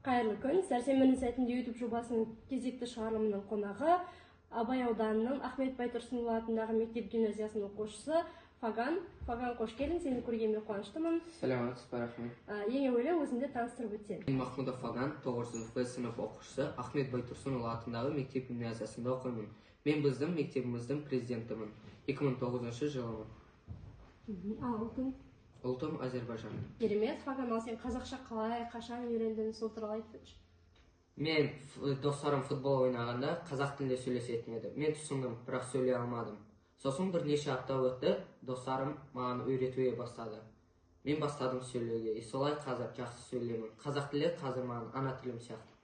Қайырлы күн! Сәрсенбінің сәтінде YouTube жобасының кезекті шығарылымының қонағы Абай ауданының Ахмет Байтұрсынұлы атындағы мектеп гимназиясының оқушысы Фаган. Фаган, қош келдің, сені көргеніме қуаныштымын. Саламатсыз ба, рахмет. Ең әуелі өзіңді таныстырып өтсең. Мен Махмудов Фаган, 9 В сынып оқушысы, Ахмет Байтұрсынұлы атындағы мектеп гимназиясында оқимын. Мен біздің мектебіміздің президентімін. 2009 жылымын. Ал ұлтың? Ұлтым Әзербайжан. Керемет, Фаган, ал сен қазақша қалай, қашан үйрендің, сол туралы айтып өтші. Мен достарым футбол ойнағанда қазақ тілінде сөйлесетін еді. Мен түсіндім, бірақ сөйлей алмадым. Сосын бірнеше апта өтті, достарым маған үйретуге бастады. Мен бастадым сөйлеуге. И солай қазір жақсы сөйлеймін. Қазақ тілі қазір маған ана тілім сияқты.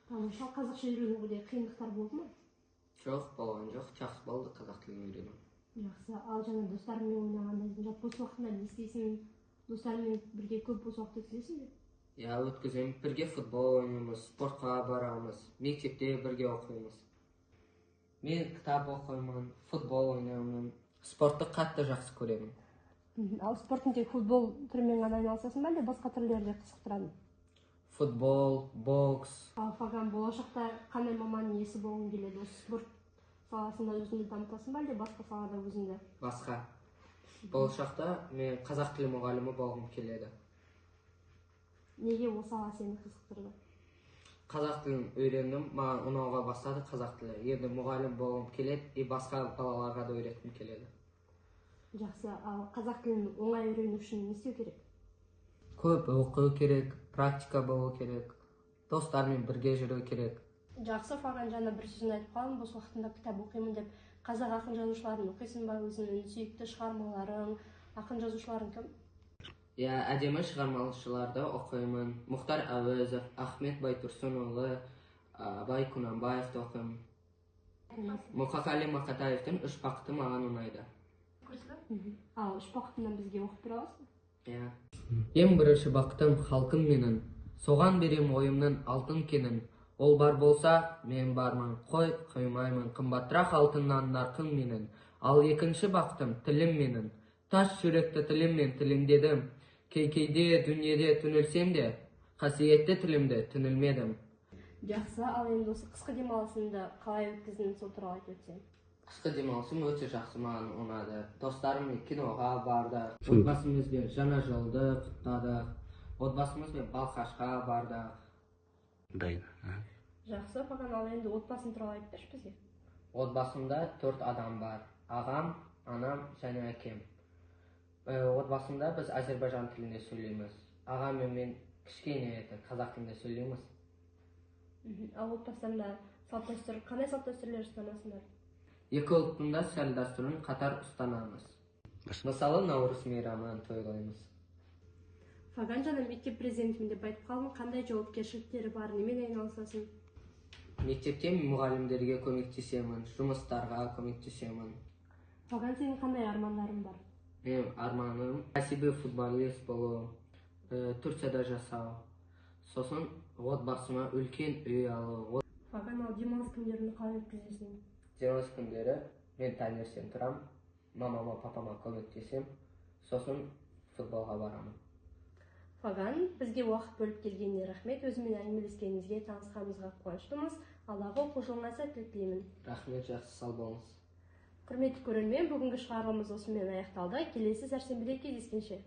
Тамаша, қазақша үйренуде қиындықтар болды ма? Жоқ, болған жоқ, жақсы болды қазақ тілін үйрену. Жақсы, ал жаңа достарыңмен ойнағанда, жалпы бос уақытында не істейсің? Достарыңмен бірге көп бос уақыт өткізесің бе? Иә, өткіземін. Бірге футбол ойнаймыз, спортқа барамыз, мектепте бірге оқимыз. Мен кітап оқимын, футбол ойнаймын, спортты қатты жақсы көремін. Ал спорттың тек футбол түрімен ғана айналысасың ба, әлде басқа түрлері де қызықтырады? Футбол, бокс. Ал Фаган, болашақта қандай маманның иесі болғың келеді? Осы спорт саласында өзіңді дамытасың ба, әлде басқа салада өзіңді? Басқа. Болашақта мен қазақ тілі мұғалімі болғым келеді. Неге ол сала сені қызықтырды? Қазақ тілін үйрендім, маған ұнауға бастады қазақ тілі. Енді мұғалім болғым келеді и басқа балаларға да үйреткім келеді. Жақсы, ал қазақ тілін оңай үйрену үшін не істеу керек? Көп оқу керек, практика болу керек, достармен бірге жүру керек. Жақсы, Фаган, жаңа бір сөзін айтып қалдым, бос уақытында кітап оқимын деп. Қазақ ақын жазушыларын оқисың ба? Өзіңнің сүйікті шығармаларың, ақын жазушыларың кім? Иә, әдемі шығармашыларды оқимын. Мұхтар Әуезов, Ахмет Байтұрсынұлы, Абай Құнанбаевты оқимын. Мұқағали Мақатаевтың «Үш бақыты» маған ұнайды. Ал «Үш бақытынан» бізге оқып бере аласың ба? Иә. Ең бірінші бақытым халқым менің. Соған берем ойымның алтын кенін. Ол бар болса, мен бармын. Қой, қоймаймын. Қымбатырақ алтыннан нарқым менің. Ал екінші бақытым тілім менің. Тас жүректі тіліммен тілімдедім. Кей-кейде дүниеде түңілсем де, қасиетті тілімді түңілмедім. Жақсы, ал енді осы қысқы демалысыңды қалай өткіздің, сол туралы айтып өтсең. Қысқы демалысым өте жақсы, маған ұнады. Достарыммен киноға бардық. Отбасымызбен жаңа жылды құттадық. Отбасымызбен Балқашқа бардық. Дайын. Жақсы, Фаган, ал енді отбасың туралы айтып берші бізге. Отбасымда 4 адам бар. Ағам, анам және әкем. Отбасымда біз әзербайжан тілінде сөйлейміз. Ағам мен мен кішкене это қазақ тілінде сөйлейміз. Ал отбасында салт дәстүр, қандай салт дәстүрлер ұстанасыңдар? Екі ұлттың да салт дәстүрін қатар ұстанамыз. Мысалы, Наурыз мейрамын тойлаймыз. Фаган, жаңа мектеп президентімін деп айтып қалдың, қандай жауапкершіліктері бар, немен айналысасың? Мектепте мұғалімдерге көмектесемін, жұмыстарға көмектесемін. Фаган, сенің қандай армандарың бар? Менің арманым кәсіби футболист болу, Турцияда жасау, сосын отбасыма үлкен үй алу. Фаган, ал демалыс күндерін қалай өткізесің? Демалыс күндері мен таңертең тұрамын, мамама, папама көмектесемін, сосын футболға барамын. Фаган, бізге уақыт бөліп келгеніне рахмет, өзімен әңгімелескенімізге, танысқанымызға қуаныштымыз. Алдағы оқу жылына сәттілік тілеймін. Рахмет, жақсы, сау болыңыз. Құрметті көрермен, бүгінгі шығарылымыз осымен аяқталды. Келесі сәрсенбіде кездескенше.